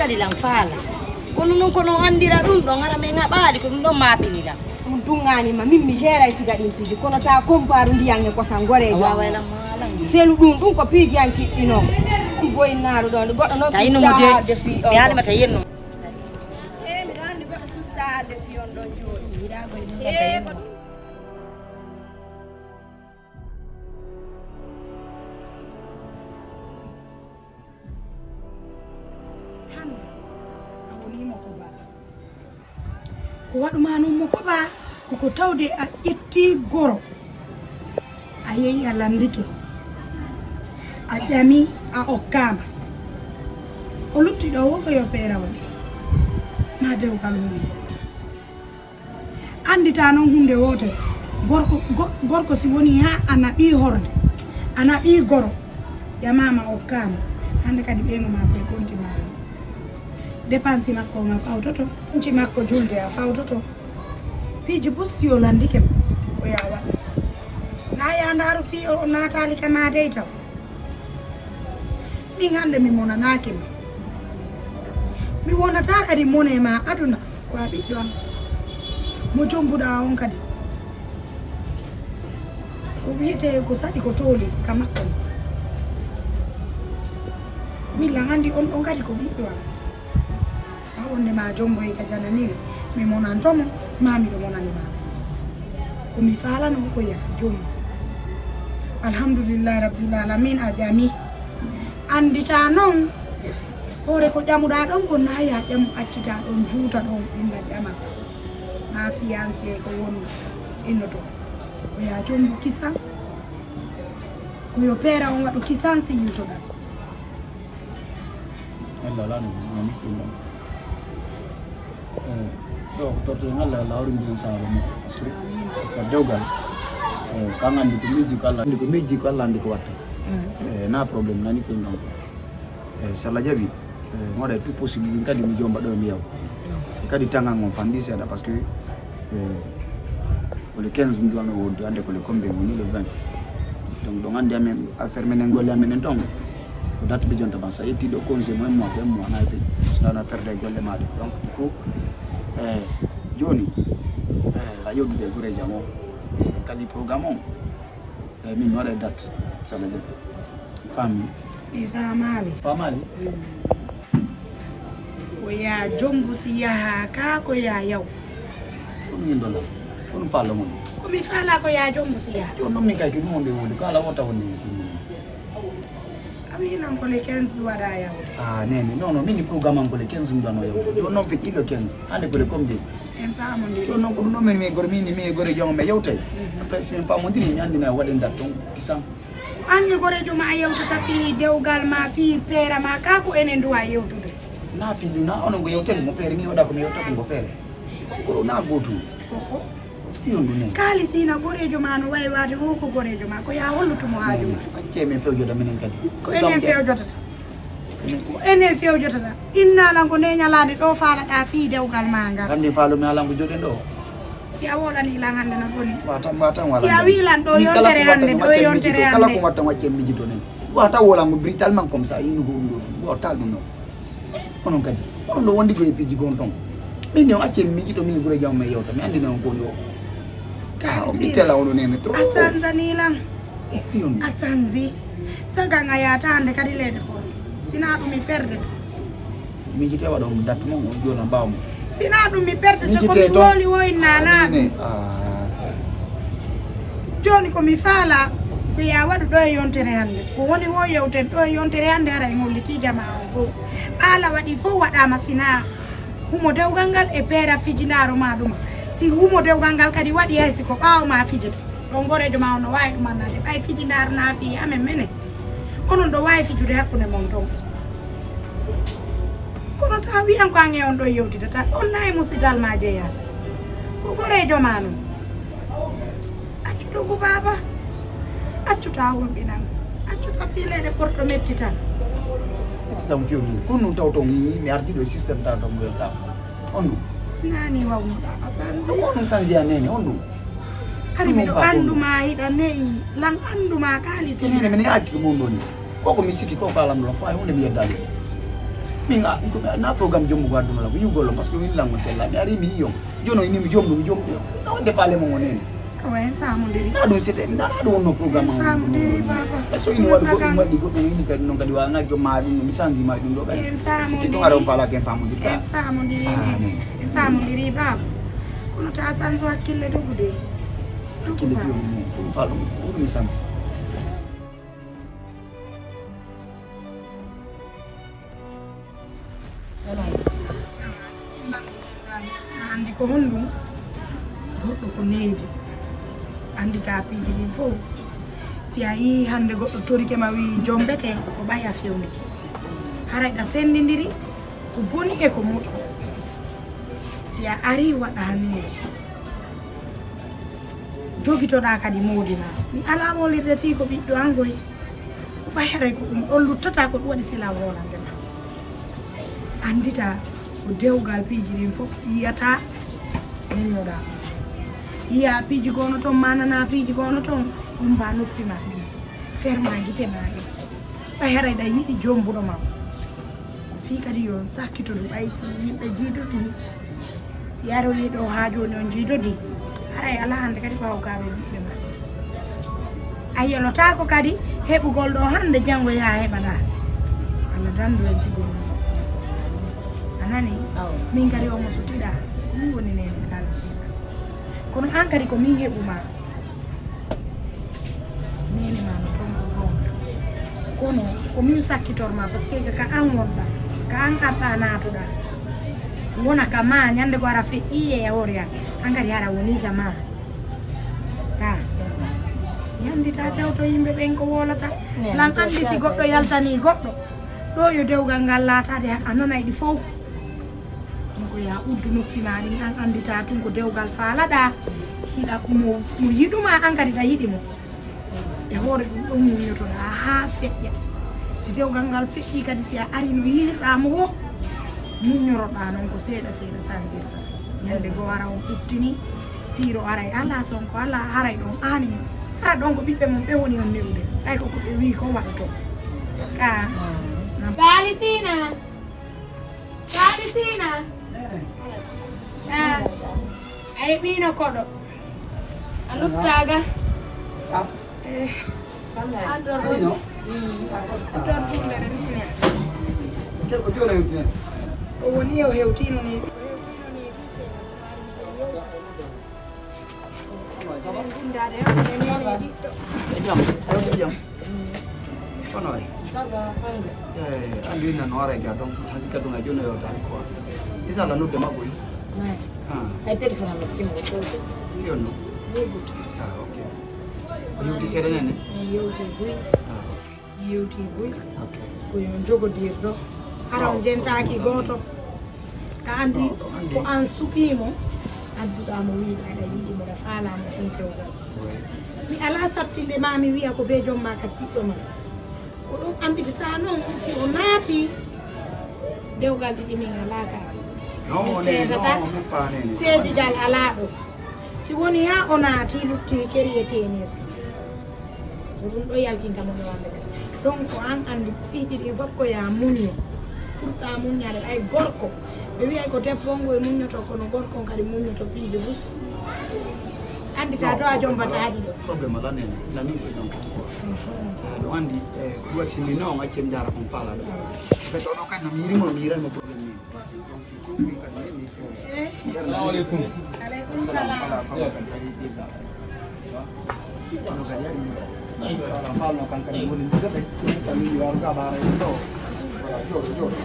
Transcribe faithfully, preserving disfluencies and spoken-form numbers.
Lan faala. Kono non ko non anndira ɗum ɗon, hara men haɓaali ko ɗum ɗon maapini lan. Ɗum duŋaani ma, min mi jeeray siga ɗin piiji, kono taa kompaaru ndiyan e kosan goreejo. A waaway lan maalan. Selu ɗum, ɗum ko piiji an kiɗɗi non. Ɗum boyinnaaru ɗon, goɗɗo non tawi no mo sustaa de haalde fii on ɗon. Yaani ma tawi en non. Ee, miɗo anndi goɗɗo sustaa haalde fii on ɗon jooɗi. Ee, ko ɗum. Hannde a wonii mo kobaa. Ko waɗu maa non mo kobaa, ko ko tawde a ƴettii goro. A yehi a lanndike. A ƴami a okkaama. Ko lutti ɗoo woo ko yo peera waɗi. Maa dewgal woni. Annditaa non huunde wootere. Gorko, go-, gorko si wonii haa a naɓii horde, a naɓii goro, ƴamaama okkaama, hannde kadi ɓeyngu maa ko e konti maa. Depansi makko on a fawtoto, konti makko julde a fawtoto. Piiji bus si o lanndike ma, ko yo a waɗ. Naa yo a ndaaru fii o naataali ka maa dey taw. Min hannde mi monanaaki ma. Mi wonataa kadi mone ma aduna. Ko a ɓiɗɗo am. Mo jombuɗaa on kadi. Ko wiyetee ko saɗi ko tooli ka makko. Min lan anndi on ɗon kadi ko ɓiɗɗo am. Haa wonde ma jomboy ka jananiri, mi monanto mo, maa miɗo monani ma. Ko mi faalano ko yaa jombo. Alhamdulillahi Rabbil Alamin a ƴami. Annditaa non, hoore ko ƴamuɗaa ɗon ko naa yaa ƴamu accitaa ɗon juuta ɗon inna ƴamal. Maa fiyansee ko won innoto. Ko yaa jombo kisan. Ko yo peera on waɗu kisan si yiltoɗaa. Alla alaa no nani ɗum ɗon. Eh, ɗo ko tortude ngal Allah hawri mbiyen saaba mo. Parce que ko dewgal. Eh, kan anndi ko miiji ko Allah anndi ko miiji ko Allah anndi ko watta. Eh, na problème nani ɗum ɗon. Eh, so Allah jaɓi, eh, mi waɗa tout possible min kadi mi jomba ɗo mi yaw. E kadi tangan on fandi seeɗa parce que, eh, ko le quinze mi ɗuwano wonde, hannde ko le combien woni, le vingt. Donc ɗon anndi amen affaire men en golle amen en ton. Ko date ɓe jonta ban, sa yetti ɗo congé mo un mois, ko un mois na yetti. So na perde golle maɗa. Donc du coup, eh, joni, eh, la yewdude e gure jam o. Kali programme on. Eh, min mi waɗa date, so na jaɓi. Fammi. Mi faamaali. Faamaali? Ko yaa jombu si yaha ka ko yaa yaw. Kono min ɗola. Kono faalo mon. Ko mi faala ko yaa jombu si yaha. Yo non min kay ki ɗum wonde wonde ko ala wota wonde wonde. A wi lan ko le quinze ɗum waɗa yawde. Ah, nene. Non, non, min programme am ko le quinze mi ɗano yawde. Yo non feƴƴi le quinze. Hande ko le combien? En faamondiri. Yo non ko ɗum ɗo min mi gore min mi gore jom me yewtay. Après si min faamondiri mi andina waɗen date ton kisan. Ko an e goreejo ma yewtata fii dewgal ma, fii peera ma, kaa ko enen duwa yewtude? Na fii ɗum, na onon ko yewten mo feere, mi waɗa ko mi yewta ko ngo feere. On ko na gootum. Oho. Fii on ɗum ne. Kaalisi na goreejo ma no wayi waade fof ko goreejo ma, ko yaa hollutu mo haaju ma. Accee min fewjota minen kadi. Ko enen fewjotata. Ko enen fewjotata. Inna lan ko nde ñalaande ɗo faalaɗaa fii dewgal ma ngal. Hannde faalo mi alan ko joɗen ɗo. Si a woɗani lan hannde no boni. Wa tan, wa tan, wala. Si a wi lan ɗo yontere hannde, ɗo yontere hannde. Kala ko watta waccen mijito nen. Wa tan wolan ko brutal man comme ça, innu ko ɗum ɗo. Wa tan ɗum ɗo. Onon kadi. Onon ɗo wondi ko e piiji gon ton. Min ne o accen mijito min gure jam men yewta. Mi andina on ko yo. Ka o mi tela onon nene trop. A sanzani lan. E fiyon. A sanzi. Saga nga yata hannde kadi leede ko. Sina ɗum mi perdete. Miijite waɗa mo date mon, on joona mbaaw mo. Sinaa ɗum mi perdete ko mi woli woy naanaani. Jooni ko mi faala ko yaa waɗu ɗo e yontere hannde. Ko woni wo yewten ɗo e yontere hannde hara en hollitii jamaa on fof. Ɓaala waɗi fof waɗaama sinaa humo dewgal ngal e peera fijindaaru ma ɗuma. Si humo dewgal ngal kadi waɗi hay si ko ɓaawo ma fijete. Ɗon goreejo ma on no waawi ɗum annade ɓay fijindaaru naa fii amen menen. Onon ɗo waawi fijude hakkunde mon ton. Kono taa wiyan ko an e on ɗo yewtidata, on nayi musidal ma jeyaa. Ko goreejo ma non. Accu dogu baaba. Accu taa hulɓinan. Accu taa fiileede porto mettitan. Mettitan few ɗum. Ko ɗum taw ton mi ardi ɗo e système taw ton welta. On ɗum. Nani wawnuɗa a sanzi. Ko ɗum sanzi a nene on ɗum. Hari miɗo anndu ma hiɗa ne'i lan anndu ma kaalisi. Ine mene yaaki ko ɗum ɗoni. Koko mi sikki koko alam ɗon fo hay hunde mi yeddani. Min a, ko na programme jombugo adduno la ko yugollo, parce que min lango sella mi ari mi yiyo. Jono ini mi jombu mi jombu. Na wonde faale mo ngonen. Ko en famodiri. Na ɗum c'était na na ɗum wonno programme. En famodiri baba. E so ini waɗi goɗɗum waɗi goɗɗum ini kadi noon kadi wa ngajjo ma ɗum mi sanji ma ɗum ɗo kadi. En famodiri. Ɗum ara on faala ken famodiri ka. En famodiri. En famodiri baba. Kono ta sanji hakkille dogude. Hakkille fiyo mo ɗum faala ɗum mi sanji. Alhamdulillahi. A anndi ko honɗum? Goɗɗo ko needi. Anndita piiji ɗin fof. Si a yii hannde goɗɗo torike ma wii jombete, ko ɓay a fewnike. Haray ɗa senndindiri ko boni e ko moƴƴi. Si a arii waɗa needi. Jogitoɗaa kadi moodi ma. Mi alaa wolirde fii ko ɓiɗɗo an goy. Ko ɓay haray ko ɗum ɗon luttata ko ɗum waɗi sila wolande ma. Anndita ko dewgal piiji ɗin fof yiyata muñoɗaa. Yiya piiji gono toon manana piiji gono toon ɗum mba noppi ma ɗum ferma gite ma ɗum. Ɓay haray ɗa yiɗi jombuɗo ma. Ko fii kadi yo on sakkitoru ɓay si yimɓe jiidodii. Si aroyii ɗo haa jooni on jiidodii. Haray alaa hannde kadi ko hawkaaɓe ɓiɓɓe ma. A yelotaako kadi heɓugol ɗo hannde janngo yaha heɓaɗaa. Allah dandu en sibu ɗum. A nani? Min kadi omo sutiɗaa. Ko min woni neene kaala sila. Kono an kadi ko min heɓu ma. Nene ma no tongo gonga. Kono ko min sakkitor ma parce que ka an wonɗa ka an arɗa natoɗa. Wona ka ma ñande ko ara feƴƴi e hoore an an kadi hara woni ka ma. Ka ñandita tewto yimɓe ɓen ko wolata. Lan andi si goɗɗo yaltani goɗɗo ɗo yo dewgal ngal laatade a nanay ɗi fow. Ɗum ko yaa uddu noppi ma ɗin an andita tun ko dewgal faalaɗa. Hiɗa mo mo yiɗuma an kadi ɗa yiɗi mo. E hoore ɗum ɗon muññotoɗa haa feƴƴa. Si dewgal ngal feƴƴi kadi si a ari no yihirɗa mo wo muññoroɗa noon ko seeɗa seeɗa sansirta. Ñande goo ara on ɓuttini piiro aray ala sonko ala haray ɗon aani mo. Hara ɗon ko ɓiɓɓe mon ɓe woni on newde ɓay ko ko ɓe wii ko waɗoto ka. Baali sina. Faami Sina. Eh. Ah. Ay ɓiino koɗo. A luttaaga. Ah. Eh. Ador. Adino. Mm. Ador ɗum ɗere ɗum ne. Kel ko jona yewtine. O woni o hewtino ni. O hewtino ni. E jam, e jam. Kono waay. Eyi, anndi nan no ara ga donc tan si kaduna jono yo tan quoi. Isa la nodde makko yi. Ah. Ay téléphone am ci mo so. Yo no. Ni butu. Ah, ok. O yewti seeɗa nene? Eyi, yewti buy. Ah, ok. Yewti buy. Ok. Ko yo jogodirɗo. Hara on jentaaki gooto. Ka anndi ko an suɓii mo, adduɗaa mo wiide aɗa yiɗi mo, aɗa faalaa mo fii dewgal. Mi alaa sattinde ma mi wiya ko bee jom ma ka siɗɗo ma. Ko ɗum annditata noon si o naati dewgal ɗiɗi min alaa ka. Mi seedata seedigal alaa ɗo. Si woni haa o naati lutti keriyeteenir. Ko ɗum ɗo yaltinta mo ɗo wamɓe kadi. Donc ko an anndi piiji ɗi fof ko ya muñño. Ɓurta muññaade ɓay gorko. Ɓe wiyay ko debbo on ngoy muññoto kono gorko on kadi muññoto piiji bus. Anndita do a jombata haɗi ɗo. Problème ala nene. Ina min ko ɗon ko. Ɗo anndi e ɗum waɗi si mi non accen jaara kon faala ɗo. Ɓe ɗo ɗo kadi no mi yirimo mi yiranmo problème ni. Salamu aleykum. Aleykum salam. Kono kadi ari ala falno kan kadi woni jobe kadi waru ka bara en do. Wala jodo jodo.